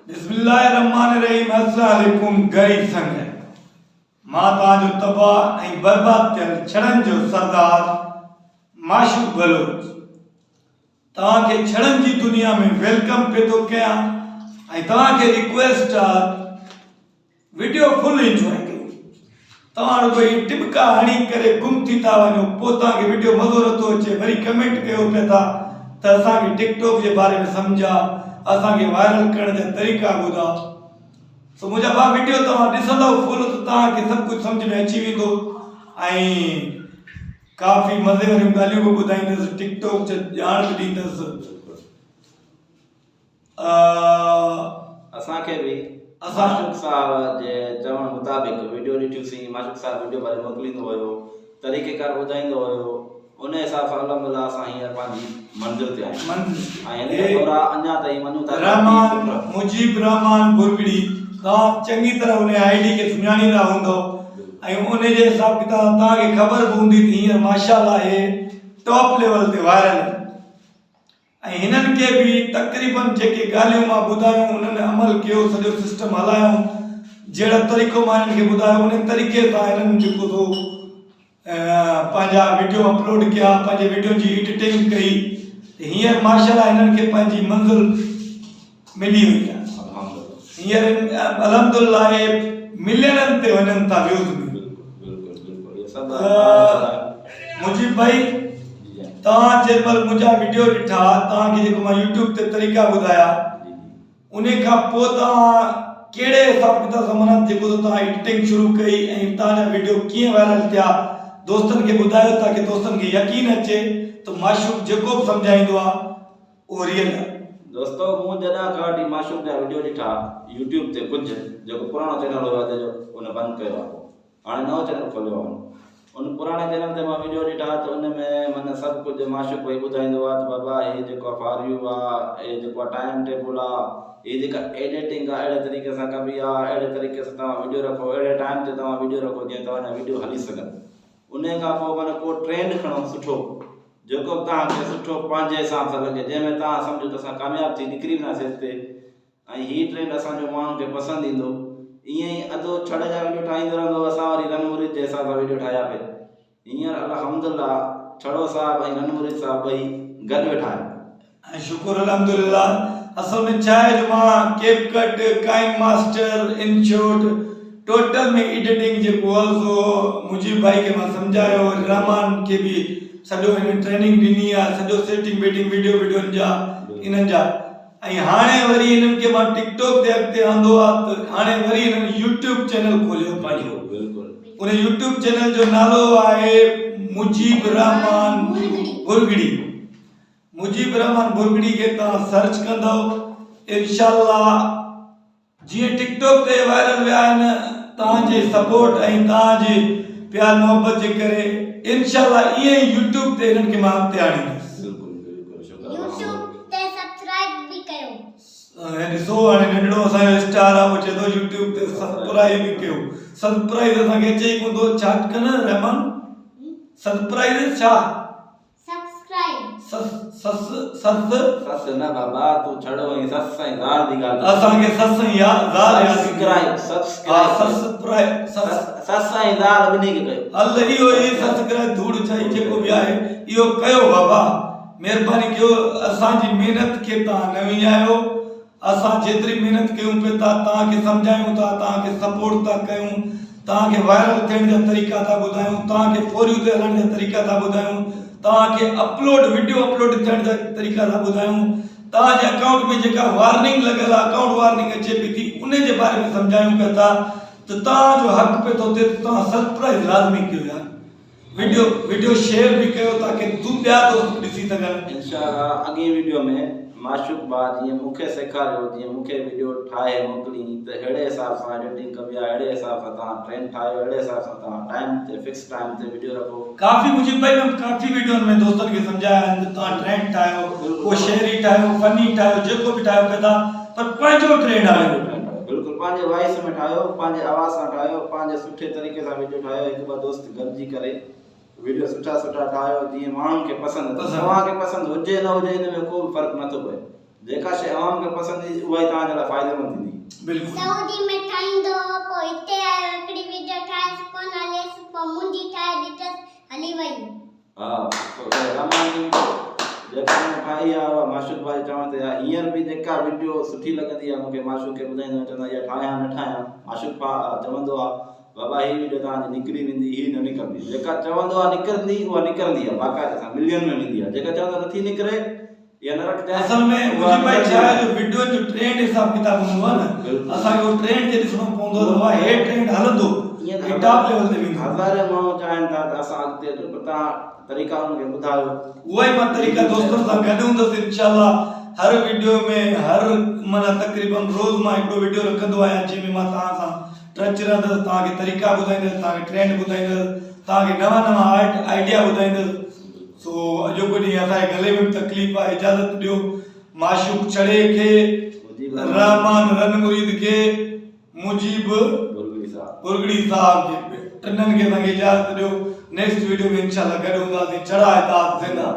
بسم الله الرحمٰن الرحيم السلام عليڪم غريب سنگت مان توهان جو تباهه ۽ برباد ٿيل ڇڙن جو سردار معشوق بلوچ توهان کي ڇڙن جي دنيا ۾ welcome پي ٿو ڪيان ۽ توهان کي ريڪويسٽ آ وڊيو فل انجواء ڪيو توهان رڳو هي ٽٻڪا هڻي ڪري گم ٿي ٿا وڃو پوء توهان کي وڊيو مزو نٿو اچي وري ڪمينٽ ڪيو پيا ٿا ته اسان کي ٽڪ ٽاڪ جي باري ۾ سمجهاء اسان کي وائرل ڪرڻ جا طريقا ٻڌاء سو منهنجا ڀاء وڊيو توهان ڏسندؤ فل ته توهان کي سڀ ڪجهه سمجهه ۾ اچي ويندو ۽ ڪافي مزي واريون ڳالهيون به ٻڌائيندس ٽڪ ٽاڪ جي ڄاڻ به ڏيندس. اسان کي به معشوق صاحب جي چوڻ مطابق وڊيو ڏٺيون سين معشوق صاحب وڊيو ڀري موڪليندو هيو طريقي ڪار ٻڌائيندو هيو ان حساب سان الحمدلله اسان هينئر پنهنجي منزل تي آهيون ۽ هن جا ٿورا اڃا تائين مڃون ٿا ته رحمان مجيب الرحمان ڀرڳڙي توهان چڱي طرح ان I D کي سڃاڻيندا هوندؤ ۽ ان جي حساب ڪتاب سان توهان کي خبر به هوندي ته هينئر ماشاءالله هي ٽاپ ليول تي وائرل آهي. ۽ هنن کي به تقريبن جيڪي ڳالهيون مان ٻڌايون انهن عمل ڪيو سڄو سسٽم هلايائون جهڙو طريقو مان هنن کي ٻڌايو انهي طريقي سان هنن جيڪو سو پنهنجا وڊيو اپلوڊ ڪيا پنهنجي وڊيو جي ايڊيٽنگ ڪئي ته هينئر ماشاء الله هنن کي پنهنجي منزل ملي وئي آهي هينئر الحمد لله ملينن تي وڃن ٿا ويوز ۾ مجيب ڀائي توهان جنهن مهل منهنجا وڊيو ڏٺا توهان کي جيڪو مان يوٽيوب تي طريقا ٻڌايا ان کان پوء توهان ڪهڙي حساب ڪتاب سان معنيٰ جيڪو سو توهان ايڊيٽنگ شروع ڪئي ۽ توهان جا وڊيو ڪيئن وائرل ٿيا دوستن کي ٻڌايو تاڪه دوستن کي يقين اچي ته معشوق جيڪو به سمجهائيندو آهي اهو ريئل آهي. دوستو مون جڏهن کان وٺي معشوق جا وڊيو ڏٺا يوٽيوب تي ڪجهه جيڪو پراڻو چينل هيو ادي جو ان بند ڪيو آهي هاڻي نئون چينل کوليو آهي ان پراڻي چينل تي مان وڊيو ڏٺا ته ان ۾ من سڀ ڪجهه معشوق ڀئي ٻڌائيندو آهي ته بابا هي جيڪو آهي فار يو آهي هي جيڪو آهي ٽائيم ٽيبل آهي هي جيڪا ايڊيٽنگ آهي اهڙي طريقي سان ڪبي آهي اهڙي طريقي سان توهان وڊيو رکو اهڙي ٽائيم تي توهان وڊيو رکو جيئن توهان جا وڊيو هلي سگهن انهي کان پوء معنيٰ ڪو ٽرينڊ کڻو سٺو جيڪو به توهان کي سٺو پنهنجي حساب سان لڳي جنهن ۾ توهان سمجهو ته اسان ڪامياب ٿي نڪري وينداسين اڳتي ۽ هي ٽرينڊ اسان جو ماڻهن کي پسند ايندو ائين ئي ادو ڇڙ جا وڊيو ٺاهيندو رهندو اسان وري رن مريد جي حساب سان وڊيو ٺاهيا پئي هينئر الحمدلله ڇڙو صاحب ۽ رن مريد صاحب ٻئي گڏ ويٺا آهن. ۽ شڪر الحمدلله اصل ۾ ڇا آهي جو مان CapCut KineMaster InShot total ۾ editing جيڪو هو سو مجيب ڀائي کي مان سمجهايو وري رحمان کي به سڄو هن ٽريننگ ڏني آهي سڄو سيٽنگ ويٽنگ وڊيو وڊيون جا انهن جا ۽ هاڻي وري هنن کي مان ٽڪ ٽاڪ تي اڳتي آندو آهي ته هاڻي وري هنن يوٽيوب چينل کوليو پنهنجو ان يوٽيوب چينل جو نالو آهي مجيب رحمان ڀرڳڙي مجيب الرحمان ڀرڳڙي کي توهان سرچ ڪندؤ انشاء الله جيئن ٽڪ ٽاڪ تي وائرل ويا آهن توهان جي سپورٽ ۽ توهان جي پيار محبت جي ڪري انشاء الله ائين ئي يوٽيوب تي هنن کي مان اڳتي آڻيندس. يوٽيوب تي سبسڪرائب به ڪيو. ۽ ڏسو هاڻي ننڍڙو اسان جو اسٽار آ اهو چئي ٿو يوٽيوب تي سبسڪرائب به ڪيو سبسڪرائب اسان کي اچي ئي ڪونه ٿو ڇا ڪن رحمان سبسڪرائب ڇا. سبسڪرائب. سس سس سس. سس نه بابا تون ڇڙو ۽ سس ۽ زال جي ڳالهه ٿو اسان کي سس ۽ يا زال ياد ايندي سبسڪرائب سبسڪرائب ها سسپرائب سس سس ۽ زال ٻنهي کي ڪيو. هل اهو ئي سسڪرائب ڌوڙ چائي جيڪو به آهي اهو ڪيو بابا مهرباني ڪيو اسان جي محنت کي توهان نه وڃايو اسان جيتري محنت ڪيون پئي ٿا توهان کي سمجهايون ٿا توهان کي سپورٽ ٿا ڪيون توهان کي وائرل ٿيڻ جا طريقا ٿا ٻڌايون توهان کي فوريو تي هلڻ جا طريقا ٿا ٻڌايون توهان کي اپلوڊ وڊيو اپلوڊ ٿيڻ جا طريقا ٿا ٻڌايون توهان جي اڪائونٽ ۾ جيڪا وارننگ لڳل آهي اڪائونٽ وارننگ اچي پئي ٿي ان جي باري ۾ سمجهايون پيا ٿا ته توهان جو حق پئي ٿو ٿئي ته توهان سرپرائز لازمي ڪيو يار وڊيو وڊيو شيئر به ڪيو تاڪه تون ٻيا دوست به ڏسي سگهن. انشاء الله اڳئين وڊيو ۾ معشوق ڀاء جيئن مون کي سيکاريو جيئن مون کي وڊيو ٺاهي موڪلين ته ههڙي حساب سان ايڊيٽنگ ڪبي آهي اهڙي حساب سان توهان ٽرينڊ ٺاهيو اهڙي حساب سان توهان ٽائيم تي فڪس ٽائيم تي وڊيو رکو. ڪافي مجيب ڀائي مان ڪافي وڊيون ۾ دوستن کي سمجهايا آهن ته توهان ٽرينڊ ٺاهيو ڪو شعري ٺاهيو فني ٺاهيو جيڪو به ٺاهيو پئي ٿا پر پنهنجو ٽرينڊ آڻيو. بلڪل پنهنجي وائس ۾ ٺاهيو پنهنجي آواز سان ٺاهيو پنهنجي سٺي طريقي سان وڊيو ٺاهيو هڪ ٻه دوست گڏجي ڪري وڊيو سٺا سٺا ٺاهيو جيئن ماڻهن کي پسند اچي توهان کي پسند هجي نه هجي ان ۾ ڪو به فرق نٿو پئي. جيڪا شيء عوام کي پسند ايندي اها ئي توهان جي لاء فائديمند ٿيندي. بلڪل. سعودي ۾ ٺاهيندو هو پوء هتي آيو هڪڙي وڊيو ٺاهيس ڪونه هليس پوء منهنجي ٺاهي ڏٺس هلي وئي. ها رحمان جي وڊيو جيڪا مون ٺاهي آهي اها معشوق ڀائي چوڻ تي آهي هينئر به جيڪا وڊيو سٺي لڳندي آهي مونکي معشوق کي ٻڌائيندو آهيان چوندو آهيان اها ٺاهيان نه ٺاهيان معشوق چوندو آهي بابا هي وڊيو توهان جي نڪري ويندي هي نه نڪرندي جيڪا چوندو آهي نڪرندي اها نڪرندي آهي باقاعده سان ملين ۾ ويندي آهي جيڪا چوندو آهي نٿي نڪري اها نه رکجانء اصل ۾ منهنجي ڀائي ڇا آهي جو وڊيون جو ٽرينڊ حساب ڪتاب هوندو آهي نه اسان کي اهو ٽرينڊ تي ڏسڻو پوندو آهي ته بابا هي ٽرينڊ هلندو هي ٽاپ ليول تي ويندو. هزارين ماڻهو چاهين ٿا ته اسان اڳتي اچون پر توهان طريقا انهن کي ٻڌايو. اهو ئي مان طريقا دوستن سان گڏ هوندس انشاء الله هر وڊيو ۾ هر معنيٰ تقريبن روز مان هڪڙو وڊيو رکندو آهيان جنهن ۾ مان توهان سان ٽچ رهندس توهان کي طريقا ٻڌائيندس توهان کي ٽرينڊ ٻڌائيندس توهان کي نوان نوان آرٽ آئيڊيا ٻڌائيندس. سو اڄوڪو ڏينهن اسان جي گلي ۾ به تڪليف آهي اجازت ڏيو معشوق چڙي کي رحمان رن مريد کي مجيب ڀرڳڙي صاحب کي ٽنن کي اسان کي اجازت ڏيو نيڪسٽ ويڊيو ۾ انشاء الله گڏ هونداسين چڙا اطاعت زنده.